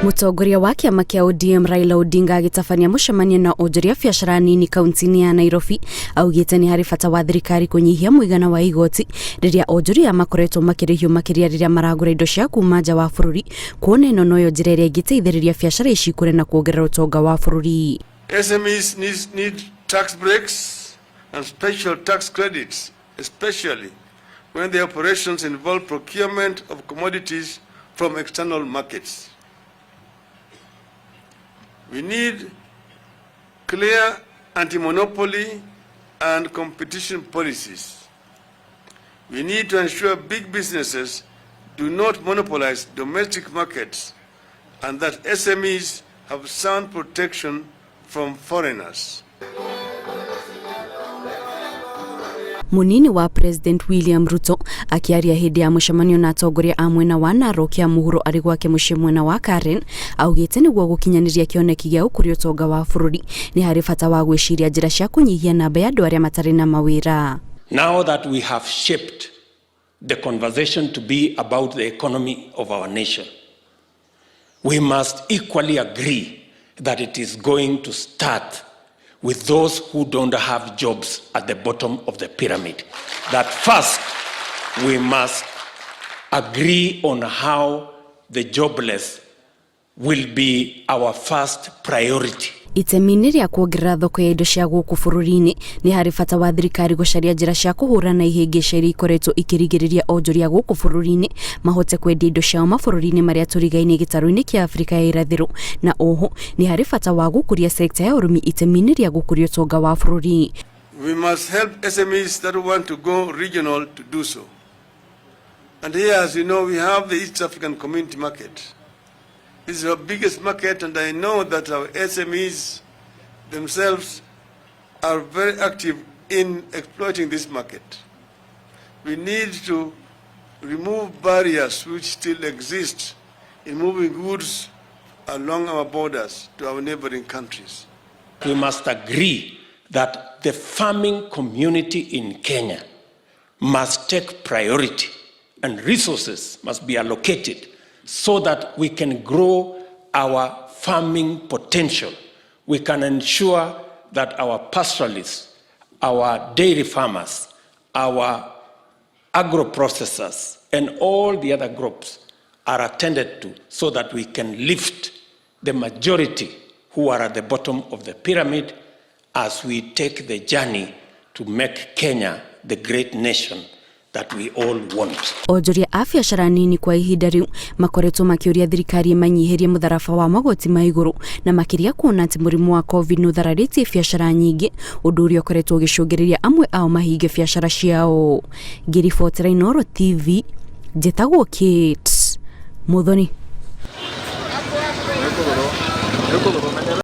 Mũtongoria wa kĩama kĩa ODM Raila Odinga agĩtabania mũcemanio na onjoria biacara nini kaunti-inĩ ya Nairobi augĩte nĩ harĩ bata wa thirikari kũnyihia mũigana wa igoti rĩrĩa onjoria makoretwo makĩrĩhio makĩria rĩrĩa maragũra indo cia kuma nja wa bũrũri, kuona ĩno noyo njĩra ĩrĩa ĩngĩteithĩrĩria biacara ici ikũre na kuongerera ũtonga wa bũrũri. SMEs need tax breaks and special tax credits, especially when the operations involve procurement of commodities from external markets. We need clear anti-monopoly and competition policies. We need to ensure big businesses do not monopolize domestic markets and that SMEs have sound protection from foreigners. Munini wa President William Ruto akiaria hĩndĩ ya mũcemanio na atongoria a mwena wa Narok ya mũhuro arĩ gwake mũciĩ mwena wa Karen augĩte nĩguo gũkinyanĩria kĩoneki gĩa gũkũria ũtonga wa bũrũri nĩ harĩ bata wa gwĩciria njĩra cia kũnyihia namba ya andũ arĩa matarĩ na mawĩra. Now that we have shaped the conversation to be about the economy of our nation, we must equally agree that it is going to start with those who don't have jobs at the bottom of the pyramid. That first, we must agree on how the jobless will be our first priority. Itemi-inĩ rĩa kuongerera thoko ya indo cia gũkũ bũrũri-inĩ nĩ harĩ bata wa thirikari gũcaria njĩra cia kũhũrana ihĩngĩca iria ikoretwo ikĩrigĩrĩria onjoria gũkũ bũrũri-inĩ mahote kwendia indo ciao mabũrũri-inĩ marĩa tũrigainie gĩtarũ-inĩ kĩa Afrika ya irathĩro, na oho nĩ harĩ bata wa gũkũria sekta ya ũrĩmi itemi-inĩ rĩa gũkũria ũtonga wa bũrũri. We must help SMEs that want to go regional to do so. And here, as you know, we have the East African Community Market. This is our biggest market, and I know that our SMEs themselves are very active in exploiting this market. We need to remove barriers which still exist in moving goods along our borders to our neighboring countries. We must agree that the farming community in Kenya must take priority and resources must be allocated so that we can grow our farming potential. We can ensure that our pastoralists, our dairy farmers, our agro-processors, and all the other groups are attended to so that we can lift the majority who are at the bottom of the pyramid as we take the journey to make Kenya the great nation that we all want. Onjoria a biacara nini kwa ihinda rĩu makoretwo makĩũria thirikari ĩmanyihĩrie mũtharaba wa magoti ma igũrũ, na makĩria kuona atĩ mũrimũ wa COVID nĩ ũthararĩtie biacara nyingĩ, ũndũ ũrĩa ũkoretwo ũgĩcũngĩrĩria amwe ao mahinge biacara ciao. Ngĩribotera Inooro TV, njĩtagwo Kate Muthoni.